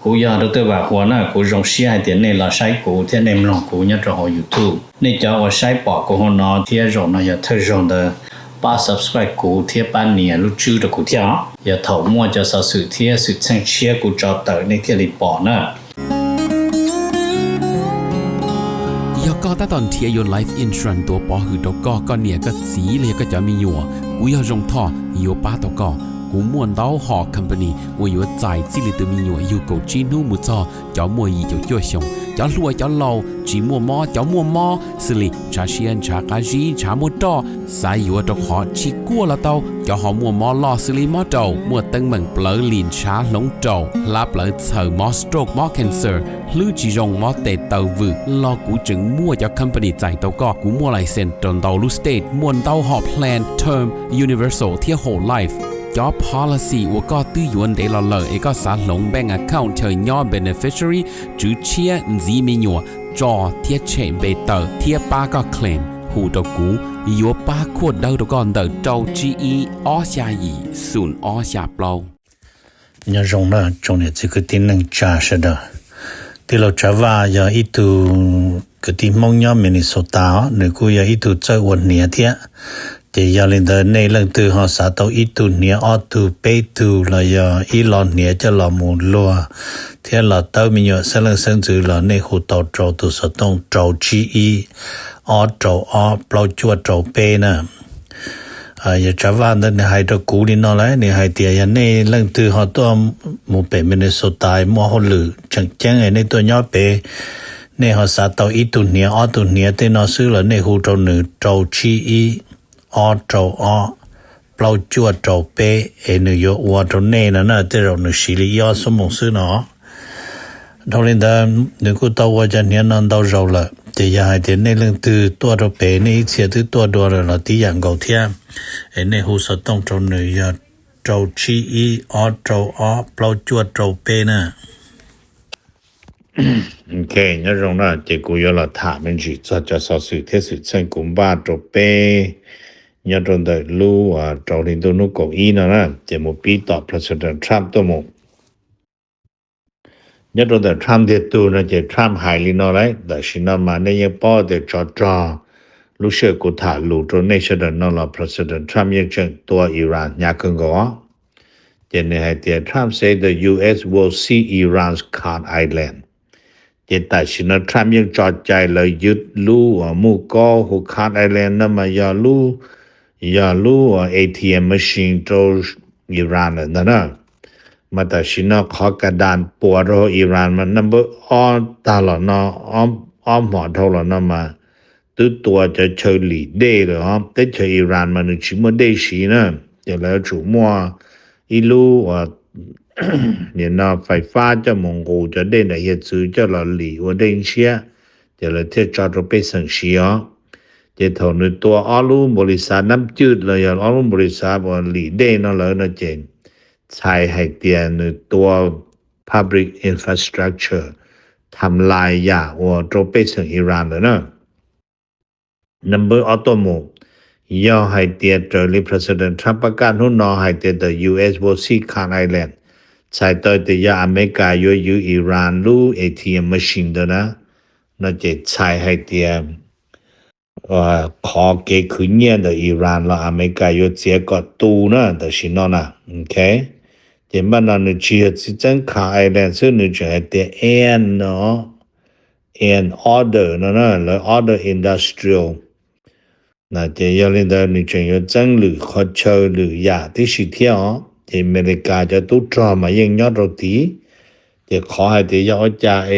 Kuv yog Dr. Vam Huas na, kuv zoo siab hais tias nej los saib kuv thiab nej mloog kuv nyob rau hauv YouTube. Nej cov uas saib pom kuv hauv no thiab zaum no yog thawj zaug ntawd, pab subscribe kuv thiab pab nias lub tswb rau kuv thiab os. Yog thaum muaj cov xov xwm thiab xwm txheej tshiab kuv tso tawm nej thiaj li pom na. Yog koj tab tom nrhiav yuav life insurance tuav pov hwm rau koj, koj niam koj txiv los yog koj cov me nyuam, kuv yog Zoo Thoj yuav pab tau koj. Kuv muaj ntau hom company uas yuav txais txij li tus me nyuam yug kaum tsib hnub mus txog cov muaj yim caum cuaj xyoos, cov hluas cov laus, tsis muaj mob cov muaj mob, xws li ntshav siab ntshav qab zib ntshav muaj roj, xav yuav rau qhov tsis kuaj los tau, cov ho muaj mob loj xws li mob raum, muaj teeb meem plawv lim ntshav hloov raum, hlab plawv txhaws, mob stroke mob cancer, hlwb tsis zoo mob tes taw vwm los kuv tseem muaj cov company txais tau koj. Kuv muaj license rau ntau lub state, muaj ntau hom plan term, universal thiab whole life. Cov policy uas koj twb yuav ntev los lawm es koj xav hloov bank account chaw nyob beneficiary, tswv tshiab, ntxiv me nyuam, tso thiab tshem npe tawm thiab pab koj claim, hu rau kuv, yuav pab khuaj dawb rau koj ntawm rau tsib ib ob xya yim xoom ob xya plaub. Nyob zoo na tsoom niam txiv kwv tij neej tsa sawv daws. Tij laug Tsav Vaj yog ib tug kwv tij Hmoob nyob Minnesota os, nws kuj yog ib tug txawj ua hniav thiab. Ces yog li ntawd nej leej twg ho xav tau ib tug hniav ob tug peb tug los yog ib lo hniav coj los mus luag thiab los tawb me nyuam xeeb leej xeeb ntxwv los nej hu tau rau tus xov tooj rau tsib ib ob rau ob plaub cuaj rau peb na. Yog Tsav Vaj ntawd nws hais rau kuv li no lawm, nws hais tias yog nej leej twg ho tuaj mus pem Minnesota muaj hauj lwm tseem ceeb nej tuaj nyob pem, nej ho xav tau ib tug hniav ob tug hniav tej no xwb los nej hu rau nws rau tsib ib ob rau ob plaub cuaj rau peb es nws yuav ua rau nej no na, tej zaum nws siv li ib ob xuab moos xwb no. Dhau li ntawd nws kuj tau ua cov hniav no ntau zaus lawm, ces yog hais tias nej leej twg tuaj rau pem nej ib txhia twb tuaj dua lawm los tib yam nkaus thiab, es nej hu xov tooj rau nws yog rau tsib ib ob rau ob plaub cuaj rau peb na. Ok, nyob zoo na, ces kuv yuav los tham me ntsis txog cov xov xwm thiab xwm txheej kuv npaj rau peb nyob rau ntawm lub rau hli ntuj hnub kaum ib no na, ces mus pib tom President Trump tuaj mus. Nyob rau ntawm Trump ntiag tug no ces Trump hais li no lawm, tam sim no mas nej yeej paub tias tsov rog, lub sij hawm kuv tham lus rau nej sawv daws no los President Trump yeej tseem tua Iran hnyav kawg nkaus. Ces nws hais tias Trump said the U S will seize Iran's Khan Island. Ces tam sim no Trump yeej tso cai lawv ywj lub uas muj kaub hu Khan Island no mas yog lub, yog lub A T M machine rau Iran lawm ntag na. Mas tam sim no qhov ka das puas rau Iran mas number ob tag los no, ob hmo dhau los no mas twb tua cov chaw lim dej lawm os. Teb chaws Iran mas nws tsis muaj dej siv na, ces lawv yuav tsum muaj ib lub nim no fais fab coj mus nqus cov dej nram hiav txwv coj los lim ua dej ntshiab, ces lawv thiaj tso rau pej xeem siv os. Ces thaum nws tua ob lub npaum li xav nab cwj los yog ob lub npaum li xav uas lim dej no lawm no ces txhais hais tias nws tua public infrastructure, tham lais yam uas rau pej xeem Iran lawm na. Number ob tuaj mus, yog hais tias raws li President Trump pab kaj hnub no hais tias the U S will seize Khan Island, txhais tau tias yog Amelikas yuav ywj Iran lub A T M machine ntawd na, no ces txhais hais tias qhov kev khwv nyiaj ntawm Iran los Amelikas yuav txiav kom tu na tam sim no na. Ok, ces npaj no nws tsis yog txiv txeeb Khan Island xwb, nws tseem hais tias an, an order no na, lawv order industrial. Ces yog li ntawd nws tseem yuav txeeb lwm qhov chaw lwm yam tib si thiab os. Ces Amelikas cov tub rog mas yeej nyob rau tid. Ces qhov hais tias yog ua cas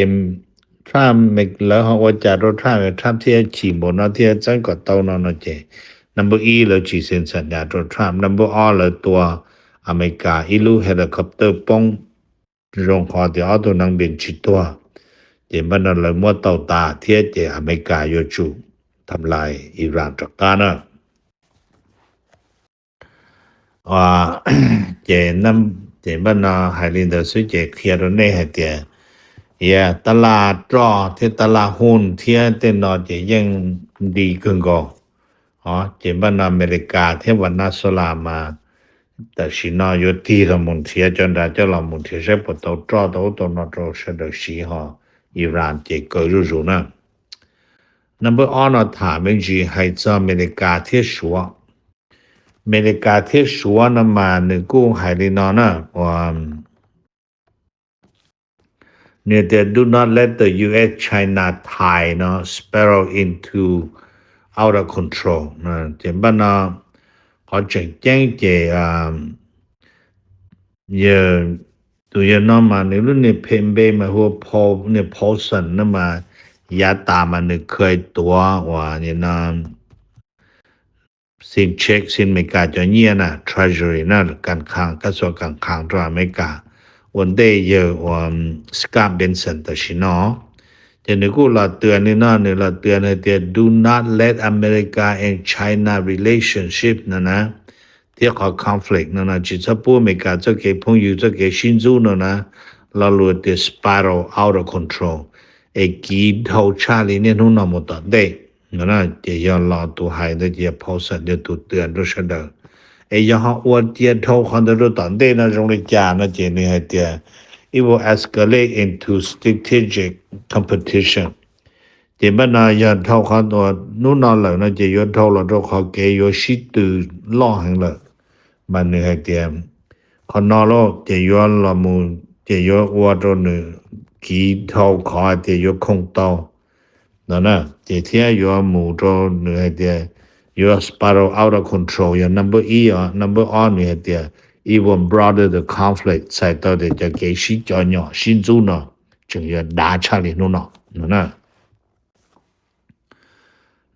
Trump, lawv ho ua cas rau Trump, Trump thiaj chim npaum no thiaj txeeb kom tau no no ces number ib lawv tsis xeeb txham nyas rau Trump, number ob lawv tua Amelikas ib lub helicopter poob, zoo qhov tias ob tug neeg npis tsis tuag. Ces npaj no lawv muab tau tas thiab ces Amelikas yuav tsum tham lais Iran rov qab na. Ces, ces npaj no hais li ntawd xwb ces qhia rau nej hais tias, yog tab laj roj thiab tab laj huj thiab tej no ces yeej nti kawg nkaus. Ces npaj no Amelikas thiab Venezuela mas tam sim no yuav tig los mus nrhiav cov nrad coj los mus nrhiav saib puas tau roj tau ub tau no rau sawv daws siv ho Iran ces kaw zuj zus na. Number ob no tham me ntsis hais txog Amelikas thiab Suav. Amelikas thiab Suav no mas nws kuj hais li no na, uas nws tias do not let the U S China tie no spiral into out of control. Ces npaj no qhov tseem ceeb ces yawg, tus yawg no mas nws lub niag phem npe mas hu ua Paul, niag Paulson no mas yav tas mas nws kha tuav uas no xin check xin Amelikas cov nyiaj na, Treasury na, kas khas, kab xua kas khas rau Amelikas ua ntej yawg uas Scott Bessent tam sim no. Ces nws kuj los tw li no, nws los tw hais tias do not let America and China relationship no na, thiab qhov conflict no na, tsis txhob pub Amelikas txoj kev phooj ywg txoj kev sib ntxub no na, lo lus tias spiral out of control, es kiv dhau tshaj li niaj hnub no mus tom ntej no na. Ces yog los tus hais ntawd ces yog Paulson yog tus tw rau sawv daws. Es yog ho ua cia dhau qhov ntawd rau tom ntej no zoo li cas no ces nws hais tias it will escalate into strategic competition. Ces npaj no yog dhau qhov hnub no lawm no ces yuav dhau los rau qhov kev yuav sib tw loj heev lawm. Mas nws hais tias qhov no lauj ces yuav los mus ces yuav ua rau nws kiv dhau qhov hais tias yuav khoom tau no na, ces thiab yuav mus rau nws hais tias yuav spiral out of control yog number ib os. Number ob nws hais tias it will broaden the conflict, txhais tau tias cov kev sib cov nyom sib ntxub no tseem yuav dav tshaj li hnub no no na.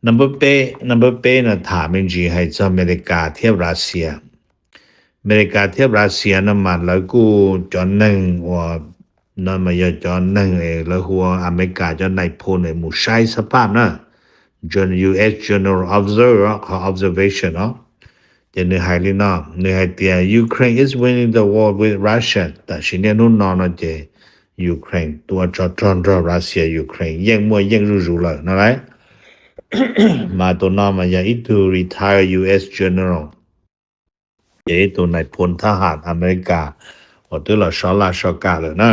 Number peb, number peb no tham me ntsis hais txog Amelikas thiab Russia. Amelikas thiab Russia no mas lawv kuj cov neeg uas no mas yog cov neeg lawv hu ua Amelikas cov nais phoo mus saib xab phaj na, U S General Observer, qhov observation os. Ces nws hais li no, nws hais tias Ukraine is winning the war with Russia. Tam sim niaj hnub no no ces Ukraine tua tsov rog nrog Russia, Ukraine yeej muaj yeej zuj zus lawm no lauj. Mas tus no mas yog ib tug retired U S General, ces ib tug nais phoo thab ham Amelikas uas twb los sov laj sov kam lawm na.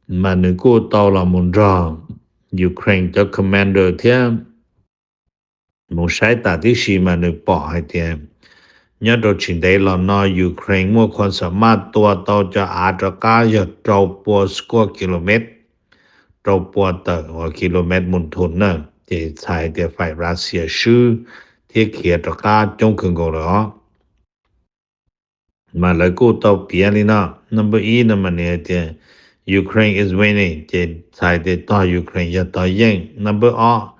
Mas nws kuj tau los mus nrog Ukraine cov commander thiab mus saib tas tib si mas nws pom hais tias nyob rau tsis ntev los no Ukraine muaj khuam xam maj tua tau cov av rov qab yog rau pua square kilometer, rau pua tawm kilometer mus thun na, ces txhais tias fam Russia swb thiab khiav rov qab coob kawg nkaus lawm os. Mas lawv kuj tau piav li no, number ib no mas nws hais tias Ukraine is winning, ces txhais tias tog Ukraine yog tog yeej. Number ob,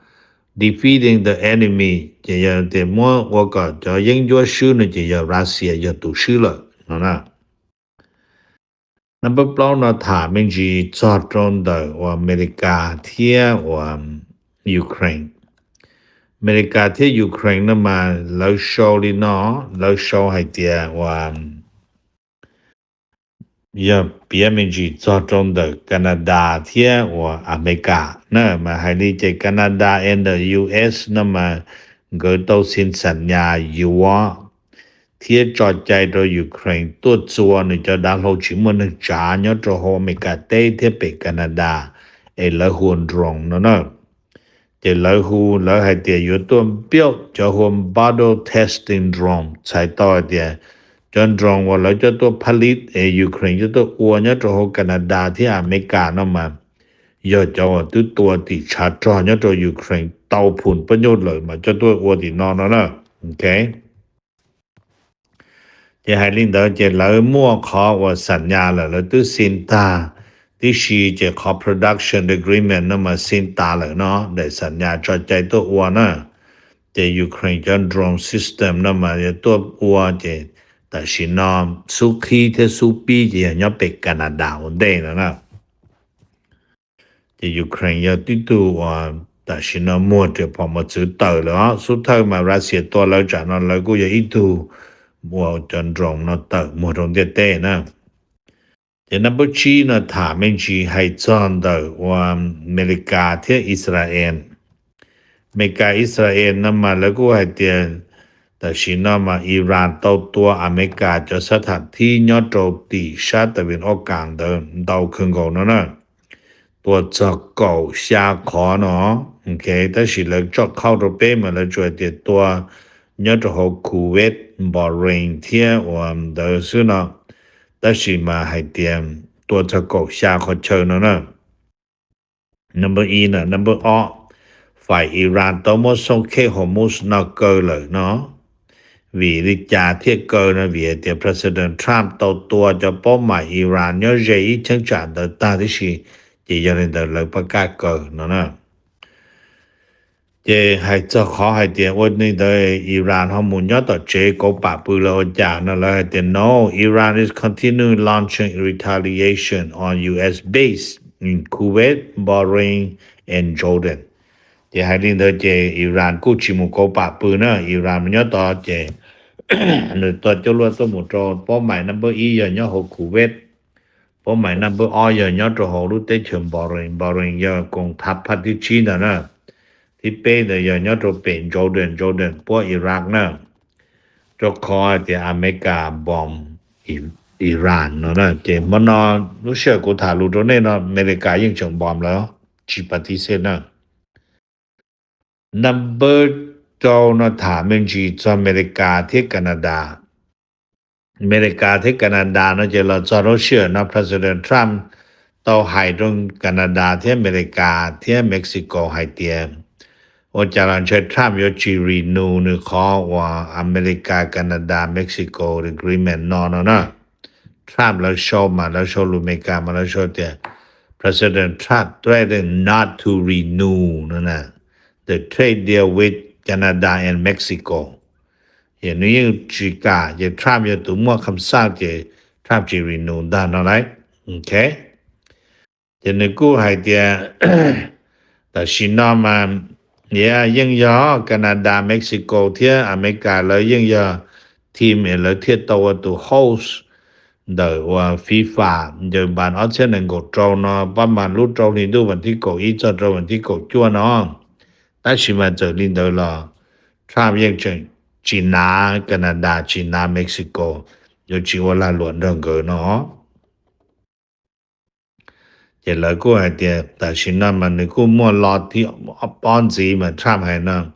defeating the enemy, ces yog tias muab ua kom cov yeeb ncuab swb no ces yog Russia yog tus swb lawm no na. Number plaub no tham me ntsis txog rau ntawm uas Amelikas thiab uas Ukraine. Amelikas thiab Ukraine no mas lawv sau li no, lawv sau hais tias uas yog piav me ntsis txog rau ntawm Canada thiab uas Amelikas na, mas hais li ces Canada and the U S no mas nkawd tau xin xam nyas yuav thiab tso cai rau Ukraine tuaj txua nws cov dav hlau tsis muaj neeg tsav nyob rau hauv Amelikas teb thiab pem Canada, es lawv hu ua drone no na. Ces lawv hu, lawv hais tias yuav tuaj build cov hu ua battle testing drone, txhais tau hais tias cov drone uas lawv coj tuaj phab lib es Ukraine coj tuaj ua nyob rau hauv Canada thiab Amelikas no mas yog cov uas twb tua tim tshav rog nyob rau Ukraine tau phum pab nyuj lawm mas coj tuaj ua tim no no na. Ok. Ces hais li ntawd ces lawv muaj qhov uas xam nyas lawm, lawv twb xin tag tib si, ces qhov production agreement no mas xin tas lawm no, daim xam nyas tso cai tuaj ua na. Ces Ukraine cov drone system no mas yuav tuaj ua, ces tam sim no xub qhib thiab xub pib ces yog nyob pem Canada ua ntej no na. Ces Ukraine yog tib tug uas tam sim no muag riam phom mos txwv tawm lawm os. Xub thawj mas Russia tua lawv tsam no lawv kuj yog ib tug uas cov drone no tawm muag rau ntiaj teb na. Ces number tsib no tham me ntsis hais txog ntawm uas Amelikas thiab Israel. Amelikas Israel no mas lawv kuj hais tias Tam sim no mas Iran tau tua Amelikas cov xab tham thib nyob rau tim sab tas vin ob kas ntawd ntau kawg nkaus no na, tua txog kaum xya qhov no. Ok, tab sis lawv tso qhau rau peb mas lawv tsuas hais tias tua nyob rau hauv Kuwait, Bahrain thiab uas ntawd xwb no, tab sis mas hais tias tua txog kaum xya qhov chaw no na. Number ib na, number ob, fais Iran tau muab xoo khej Hormuz no kaw lawm no. Vim li cas thiaj kaw no? Vim hais tias President Trump tau tua cov paub mais Iran nyob ze ib cheeb tsam ntawd tag tib si, ces yog li ntawd lawv pab kaj kaw no na. Ces hais txog qhov hais tias ua li ntawd Iran ho mus nyob tom tsev kauv pam pw lawv ua cas no, lawv hais tias no, Iran is continuing launching retaliation on U S base in Kuwait, Bahrain and Jordan. Ces hais li ntawd ces Iran kuj tsis mus kauv pam pw na, Iran mus nyob tod ces nws tua cuaj luaj tuaj mus rau paub mais number ib yog nyob hauv Kuwait, paub mais number ob yog nyob rau hauv lub teb chaws Bahrain, Bahrain yog koom thab phaj thib tsib ntawd na, thib peb ntawd yog nyob rau pem Jordan, Jordan puab Iraq na, rau qhov hais tias Amelikas npom Iran no na. Ces hmo no lub sij hawm kuv tham lus rau nej no Amelikas yeej tseem npom lawm, tsis pas tis xej na. Number rau no tham me ntsis txog Amelikas thiab Canada. Amelikas thiab Canada no ces los txog lub sij hawm no President Trump tau hais rau Canada thiab Amelikas thiab Mexico hais tias ua cas los ntshai Trump yuav tsis renew nws qhov uas Amelikas Canada Mexico agreement no no na. Trump lawv sau mas lawv sau lus Amelikas mas lawv sau tias President Trump threatened not to renew no na, the trade deal with Canada and Mexico. Ces nws yeej tsis kam, ces Trump yog tus muaj kham xaj ces Trump tsis renew ntag no lauj. Ok, ces nws kuj hais tias tam sim no mas yeej yog Canada, Mexico thiab Amelikas lawv yeej yog team es lawv thiaj tau ua tus host ntawm uas FIFA ncaws npas ob txhiab nees nkaum rau no, pab mas lub rau hli ntuj vas thib kaum ib txog rau vas thib kaum cuaj no. Tab sis mas txawm li ntawd los Trump yeej tseem tsis hnav Canada, tsis hnav Mexico, yuav tsis ua lag luam nrog nkawd no. Ces lawv kuj hais tias tam sim no mas nws kuj muaj lo thib ob ntxiv mas Trump hais no,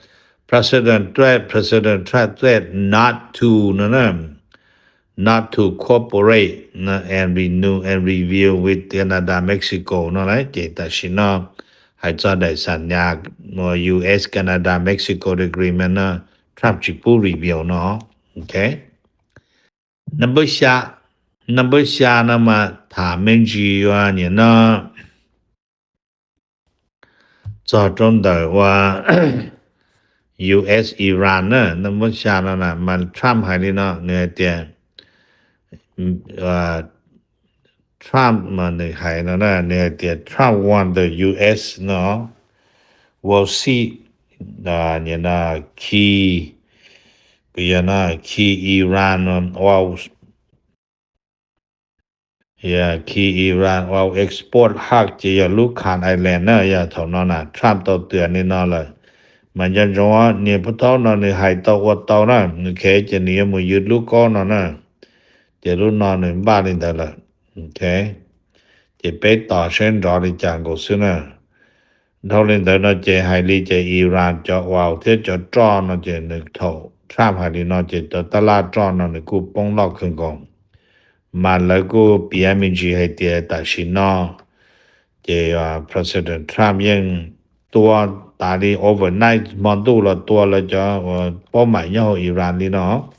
President threat, President Trump threat not to no na, not to cooperate and renew and review with Canada, Mexico no lauj. Ces tam sim no hais txog daim xam nyas U S Canada Mexico agreement no Trump tsis pub review no. Ok, number xya, number xya no mas tham me ntsis uas nim no txog rau ntawm uas U S Iran na, number xya no na mas Trump hais li no, nws hais tias Trump mas nws hais no na, nws hais tias Trump warned the U S no will see, nim no, key, yog no, key Iran no, while, yeah, key Iran while export hawk ces yog lub Khan Island na, yog thaum no na Trump tau twam li no lawm. Mas nco ntsoov niag pub thaub no nws hais tau ua tau na, nws khev ces nws yuav mus yws lub kaub no na, ces lub no nws npaj li ntawd lawm. Ok, ces peb tos saib nrov li cas nkaus xwb na. Dhau li ntawd no ces hais li ces Iran cov uas thiab cov roj no ces nws thaum Trump hais li no ces cov tab laj roj no nws kuj poob loj kawg nkaus. Mas lawv kuj piav me ntsis hais tias tam sim no ces President Trump yeej tua tas li overnight hmo ntuj los tua lawv cov paub maim nyob hauv Iran li no.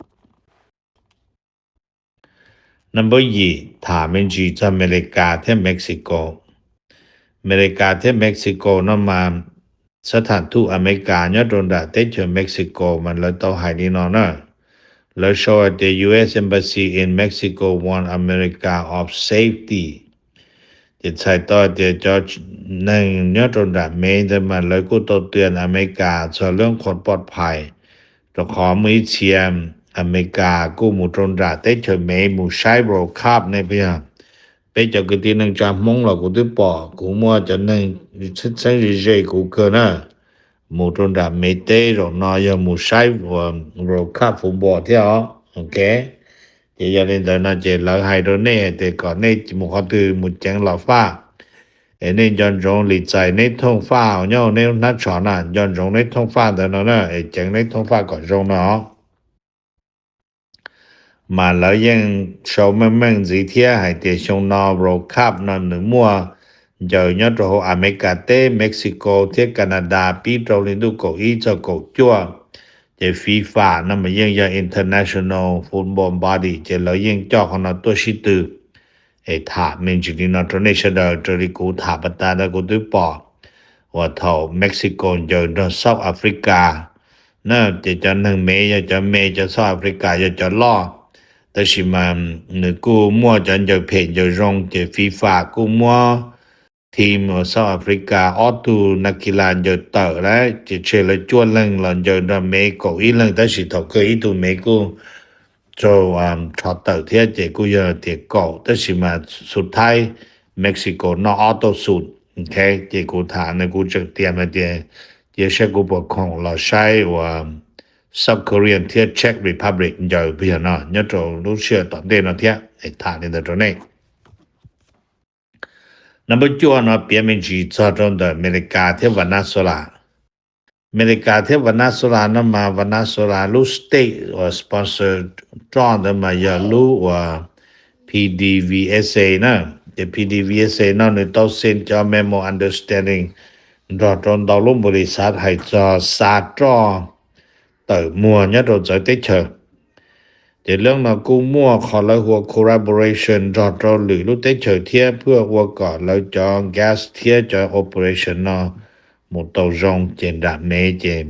Number yim, tham me ntsis txog Amelikas thiab Mexico. Amelikas thiab Mexico no mas xab tham thuj Amelikas nyob rau nram teb chaws Mexico mas lawv tau hais li no na. Lawv sau hais tias U S Embassy in Mexico warn America of safety. Ces txhais tau tias cov neeg nyob rau nram Mev ntawd mas lawv kuj tau twam Amelikas txog lub qhuas poj phais, rau qhov muaj ib txhia Amelikas kuj mus rau nram teb chaws Mev mus saib World Cup ne puas yog. Peb cov kwv tij neej tsa Hmoob los kuv twb pom, kuv muaj cov neeg txheeb ze ze kuv kawg na, mus rau nram Mev teb zaum no yog mus saib uas World Cup football thiab os. Ok, ces yog li ntawd no ces lawv hais rau nej hais tias kom nej mus qhov twg mus ceev los faj, es nej nco ntsoov li txais neb thooj faj nyob neb hnab tsho na, nco ntsoov neb thooj faj ntawd no na, es ceev neb thooj faj kom zoo no. Mas lawv yeej sau meej meej ntxiv thiab hais tias xyoo no World Cup no nws muaj ncaws nyob rau hauv Amelikas teb, Mexico thiab Canada pib rau hli ntuj kaum ib txog kaum cuaj. Ces FIFA no mas yeej yog international football body, ces lawv yeej coj qhov no tuaj sib tw. Es tham me ntsis li no rau nej sawv daws, raws li kuv tham pas tas ntawd kuv twb pom uas thaum Mexico ncaws nrog South Africa na, ces cov neeg Mev yog cov me, cov South Africa yog cov loj. Tab sis mas nws kuj muaj cov ncaws phem ncaws zoo, ces FIFA kuj muab team uas South Africa ob tug nas kis las ncaws tawm lawm, ces tseg lawv cuaj leeg los ncaws nrog Mev kaum ib leeg, tab sis thaum kawg ib tug Mev kuj raug rho tawm thiab, ces kuj yog tias kaum, tab sis mas xu thaib Mexico noj ob tauj xum. Ok, ces kuv tham no kuv tseem tias hais tias cia saib kuv puas khoom los saib uas South Korean thiab Czech Republic ncaws puas yog no nyob rau lub sij hawm tom ntej no thiab, tham li ntawd rau nej. Number cuaj no piav me ntsis txog rau ntawm Amelikas thiab Venezuela. Amelikas thiab Venezuela no mas Venezuela lub state uas sponsor roj ntawd mas yog lub uas P D V S A na. Ces P D V S A no nws tau send cov memo understanding nrog rau ntau lub npaus lis xav hais txog xa roj tawm muag nyob rau txawv teb chaws. Ces lub no kuj muaj qhov lawv hu ua collaboration nrog rau lwm lub teb chaws thiab, ua kom lawv cov gas thiab cov operation no mus tau zoo. Ces nram Mev ces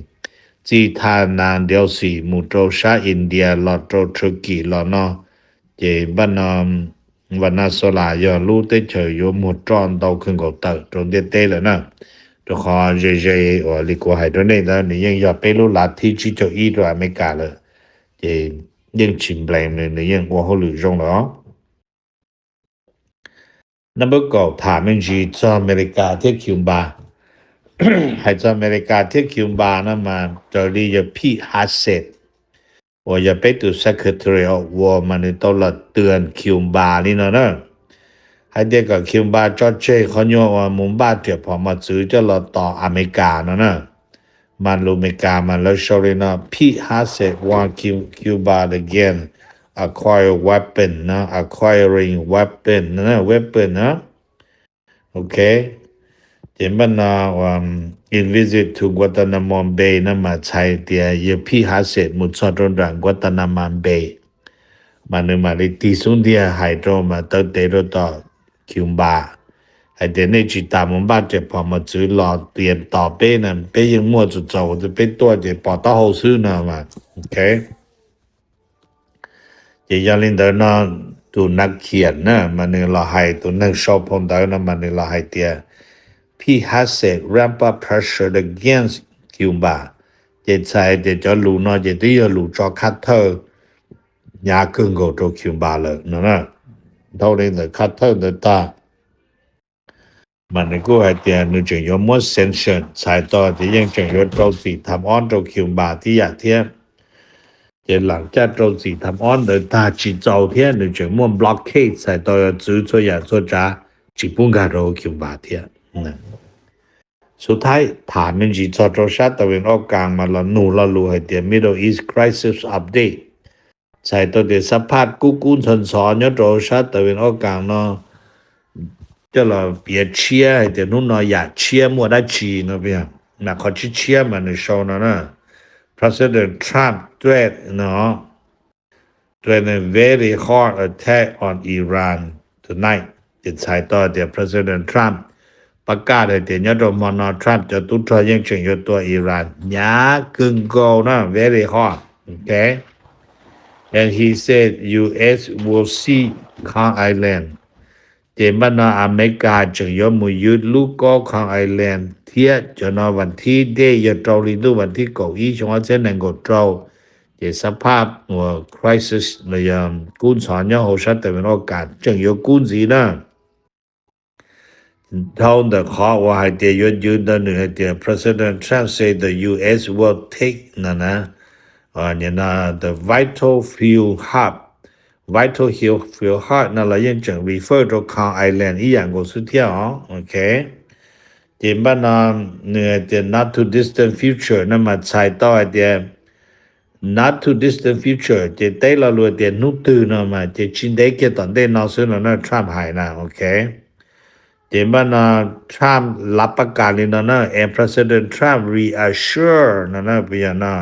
txij thaj nas Delhi mus rau sab India los rau Turkey los no, ces npaj no Venezuela yog lub teb chaws yuav muag roj ntau kawg nkaus tawm rau ntiaj teb lawm na. Rau qhov ze ze uas li kuv hais rau nej ntawd, nws yeej yog peb lub lav thib tsib caug ib rau Amelikas lawm, ces yeej tsis nplees, nws yeej ua hauj lwm zoo lawm os. Number kaum, tham me ntsis txog Amelikas thiab Cuba. Hais txog Amelikas thiab Cuba no mas raws li yog Pete Hegseth uas yog peb tus secretary of war mas nws tau los twag Cuba li no na, hais tias kom Cuba tso tseg qhov nyuag uas mus npaj riam phom mos txwv coj los tos Amelikas no na. Mas lus Amelikas mas lawv sau li no: Pete Hegseth warns Cu- Cuba against acquire weapon no, acquiring weapon no, weapon no. Ok, ces npaj no in visit to Guantanamo Bay no mas txhais tias yog Pete Hegseth mus txog rau nram Guantanamo Bay, mas nws mam li tig xub ntiag hais rau mas taw tes rau tom Cuba hais tias nej tsis tas mus npaj riam phom mos txwv los tias tos peb na, peb yeej muaj txaus txaus, peb tuaj ces pos taub hau xwb no mas. Ok, ces yog li ntawd no tus Nas Khian na mas nws los hais, tus neeg sau phau ntawv no mas nws los hais tias Pete Hegseth ramp up pressure against Cuba. Ces txhais tias cov lus no ces twb yog lus tso khab thawj hnyav kawg nkaus rau Cuba lawm no na. Dhau li ntawd khab thawj ntawd tag mas nws kuj hais tias nws tseem yuav muab sanction, txhais tau tias yeej tseem yuav rau txim tham ob rau Cuba tib yam thiab. Ces lam caj rau txim tham ob ntawd tag tsis txaus thiab, nws tseem muaj blockade, txhais tau txwv txhua yam txhua tsav tsis pub nkag rau Cuba thiab. Xub thawj tham me ntsis txog rau sab tawm vim ob kas mas los nug lo lus hais tias Middle East Crisis Update. Txhais tau tias xab phaj kub kub ntxhov ntxhov nyob rau sab tawm vim ob kas no coj los piav tshiab hais tias hnub no yam tshiab muaj dab tsi no. Mas qhov tshiab tshiab mas nws sau no na: President Trump threat no, threaten very hard attack on Iran tonight. Ces txhais tau tias President Trump pab kaj hais tias nyob rau hmo no Trump cov tub rog yeej tseem yuav tua Iran hnyav kawg nkaus na, very hard. Ok, and he said U S will seize Khan Island. Ces npaj no Amelikas tseem yuav mus ywj lub kob Khan Island thiab. Cov no vas thib dej yog rau hli ntuj vas thib kaum ib xyoo ob txhiab nees nkaum rau. Ces xab phaj uas crisis los yog kub ntxhov nyob hauv sab tawm vim ob kas tseem yuav kub ntxiv na. dhau ntawm qhov uas hais tias yuav yws ntawd nws hais tias President Trump say the U S will take no na, the vital fuel hub. Vital fuel hub no los yeej tseem refer rau Khan Island ib yam nkaus xwb thiab os. Ok, ces npaj no nws hais tias not too distant future no mas txhais tau hais tias not too distant future ces teb lo lus tias hnub twg no mas ces tsis ntev kiag tom ntej no xwb no na Trump hais na. Ok, ces npaj no Trump lab pab kas li no na, and President Trump reassure no na, puas yog no,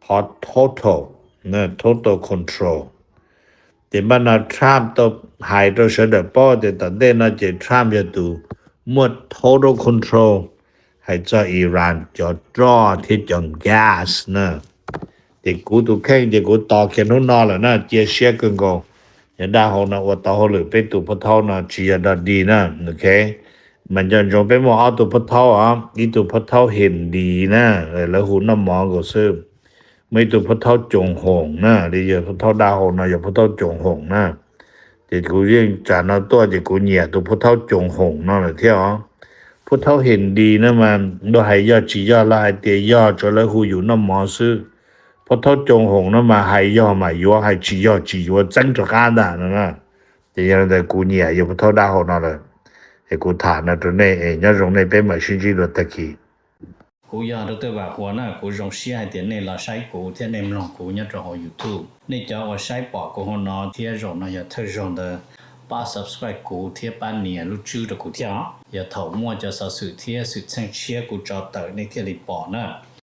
qhov total, total control. Ces npaj no Trump tau hais rau sawv daws paub tias tom ntej no ces Trump yog tus muaj total control hais txog Iran cov roj thiab cov gas na. Ces kuv tus kheej ces kuv tos kiag hnub no lawm na, cia siab kawg nkaus. Yog dab hau no ua tau hauj lwm peb tus phab thaub no tsis yog dog dig na. Ok, mas nco ntsoov peb muaj ob tug phab thaub os, ib tug phab thaub Hindi na, lawv hu noj mov nkaus xwb, muaj ib tug phab thaub Coos Hoom na, li yog phab thaub dab hau no yog phab thaub Coos Hoom na. Ces kuv yeej tsam no tuaj ces kuv nyiam tus phab thaub Coos Hoom no lawm thiab os. Phab thaub Hindi no mas luag hais yog tsis yog los hais tias yog, tsuav lawv hu yus noj mov xwb. Phab thaub Coos Hoom no mas hais yog mas yuav, hais tsis yog tsis yuav, txeeb rov qab ntag no na. Ces yog li ntawd kuv nyiam yog phab thaub dab hau no lawm, es kuv tham no rau nej es nyob zoo nej, peb mam sib ntsib dua tag kis. Kuv yog Dr. Vam Huas na, kuv zoo siab hais tias nej los saib kuv thiab nej mloog kuv nyob rau hauv YouTube. Nej cov uas saib pom kuv hauv no thiab zaum no yog thawj zaug ntawd, pab subscribe kuv thiab pab nias lub tswb rau kuv thiab os. Yog thaum muaj cov xov xwm thiab xwm txheej tshiab kuv tso tawm nej thiaj li pom na.